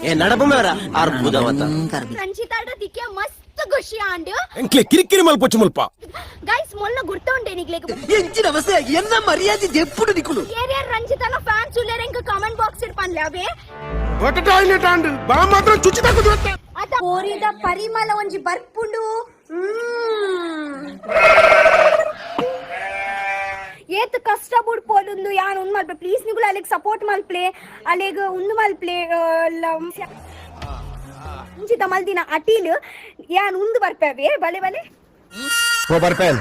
ಏ ನಡಬ ಅರ್ಬುದವತ. ರಂಜಿತಾಡ ದಿಕ್ಕೆ ಮಸ್ತ್ ಖುಷಿ ಆಂಡ್. ಎಂಕ್ಲೆ ಕಿರಿಕಿರಿ ಮಲ್ಪೊಚ್ಚು ಮುಲ್ಪ. ಗೈಸ್, ಮೊಲ್ಲ ಗುರ್ತ ಉಂಡೆ ನಿಗ್ಲೆಗ್. ಎಂಚಿನ ಅವಸ್ಥೆ, ಎನ್ನ ಮರ್ಯಾದೆ ಜೆಪ್ಪುಡು ನಿಕುಲು. ಏರಿಯರ್ ರಂಜಿತನ ಫ್ಯಾನ್ಸ್ ಉಲ್ಲೇರ್, ಎಂಕ್ ಕಾಮೆಂಟ್ ಬಾಕ್ಸ್ ಇಡ್ ಪನ್ಲೆ ಅವೇ. ಒಟ್ಟ ಟಾಯ್ಲೆಟ್ ಆಂಡ್ ಬಾ ಮಾತ್ರ ಚುಚ್ಚಿ ತಾಕುದು. ಅದ ಕೋರಿದ ಪರಿಮಳ ಒಂಜಿ ಬರ್ಪುಂಡು. ಏತ್ ಕಷ್ಟ ಬುಡ್ಪೋಲುಂದು ಯಾನ್ ಉಂದು ಮಲ್ಪೆ. ಪ್ಲೀಸ್ ನಿಗುಲು ಅಲೆಗ್ ಸಪೋರ್ಟ್ ಮಲ್ಪ್ಲೆ, ಅಲೆಗ್ ಉಂದು ಮಲ್ಪ್ಲೆ. ಇಂಚಿತ ಮಲ್ದಿನ ಅಟೀಲ್ ಯಾನ್ ಉಂದು ಬರ್ಪೇವೆ, ಬಲೆ ಬಲೆ. ಬರ್ಪೇನ್.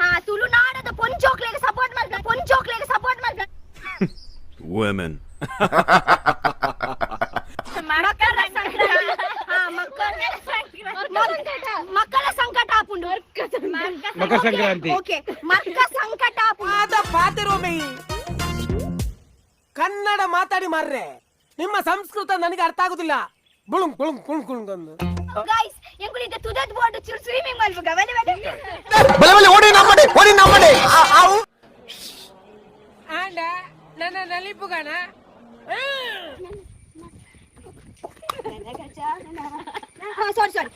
ಹಾ, ತುಳುನಾಡದ ಪೊಂಚೋಕ್ಲೆಗ್ ಸಪೋರ್ಟ್ ಮಲ್ಪೆ, ಪೊಂಚೋಕ್ಲೆಗ್ ಸಪೋರ್ಟ್ ಮಲ್ಪೆ. Women. ಮಕರ ಸಂಕ್ರಾಂತಿ, ಹಾ, ಮಕರ ಮಕರ ಸಂಕಟ ಆಪುಂಡು. ಮಕರ ಸಂಕ್ರಾಂತಿ. ಓಕೆ, ಮಕರ ಸಂಕಟ ಆಪುಂಡು. ಪಾತಿರೋಮಿ, ಕನ್ನಡ ಮಾತಾಡಿ ಮಾರ್ರೆ. ನಿಮ್ಮ ಸಂಸ್ಕೃತ ನನಗೆ ಅರ್ಥ ಆಗುದಿಲ್ಲ. ಬುಳುಂಗ್ ಬುಳುಂಗ್ ಕುಣ್ ಕುಣ್ ಅಂದು. ಗೈಸ್, ಎಂಕುಲು ತುದತ್ ಬೋರ್ಡ್ ಚುರು ಸ್ವಿಮ್ಮಿಂಗ್ ಮಲ್ಪುಗ, ಬಲೆ ಬಲೆ. ಬಲೆ ಬಲೆ, ಓಡಿ ನಮ್ಮಡೆ, ಓಡಿ ನಮ್ಮಡೆ. ಆಂಡ ನನ್ನ ನಲಿಪುಗಣ. ಹಾ, ಸಾರಿ ಸಾರಿ.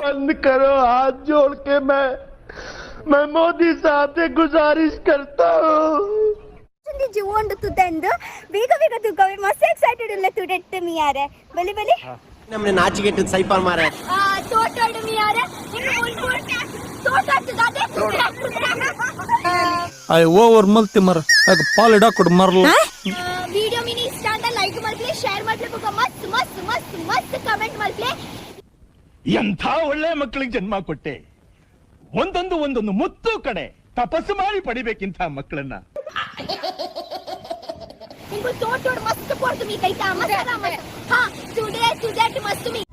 बंद करो, हाथ जोड़ के मैं मैं मोदी साहब से गुजारिश करता हूँ. ಜೀವಂಡು ತುದೆಂದು ಬೇಗ ಬೇಗ ತುಗವೆ. ಮಸ್ತ್ ಎಕ್ಸೈಟೆಡ್ ಉಲ್ಲ ತುಡೆಟ್ಟು ಮಿಯಾರೆ, ಬಲೆ ಬಲೆ. ನಮ್ನೆ ನಾಚಿಗೆಟ್ಟು ಸೈಪಾಲ್ ಮಾರೆ. ಆ ತೋಟಡು ಮಿಯಾರೆ, ಇನ್ನು ತೋಟ. ಅಯ್ಯ, ಓವರ್ ಮಲ್ತಿ ಮರ ಪಾಲ್ ಇಡಾಕೊಡು ಮರಲ. ವಿಡಿಯೋ ಮಿನಿ ಇಷ್ಟ ಅಂತ ಲೈಕ್ ಮಲ್ಪ್ಲೆ, ಶೇರ್ ಮಲ್ಪ್ಲೆ, ಬೊಕ ಮಸ್ತ್ ಮಸ್ತ್ ಮಸ್ತ್ ಮಸ್ತ್ ಕಮೆಂಟ್ ಮಲ್ಪ್ಲೆ. ಎಂಥ ಒಳ್ಳೆ ಮಕ್ಕಳಿಗೆ ಜನ್ಮ ಕೊಟ್ಟೆ! ಒಂದೊಂದು ಒಂದೊಂದು ಮುತ್ತು ಕಣೆ. ತಪಸ್ಸು ಮಾಡಿ ಪಡಿಬೇಕಿಂತ ಮಕ್ಕಳನ್ನ. ಇಂಗು ತೋಟೋಡು ಮಸ್ತ್ ಪೊರ್ತು ಮೀ ಕೈತಾ ಮಸಾಲ ಮಸ್ತ್. ಹಾ, ತುಡೆ ತುದೆಟ್ ಮಸ್ತ್ ಮೀ.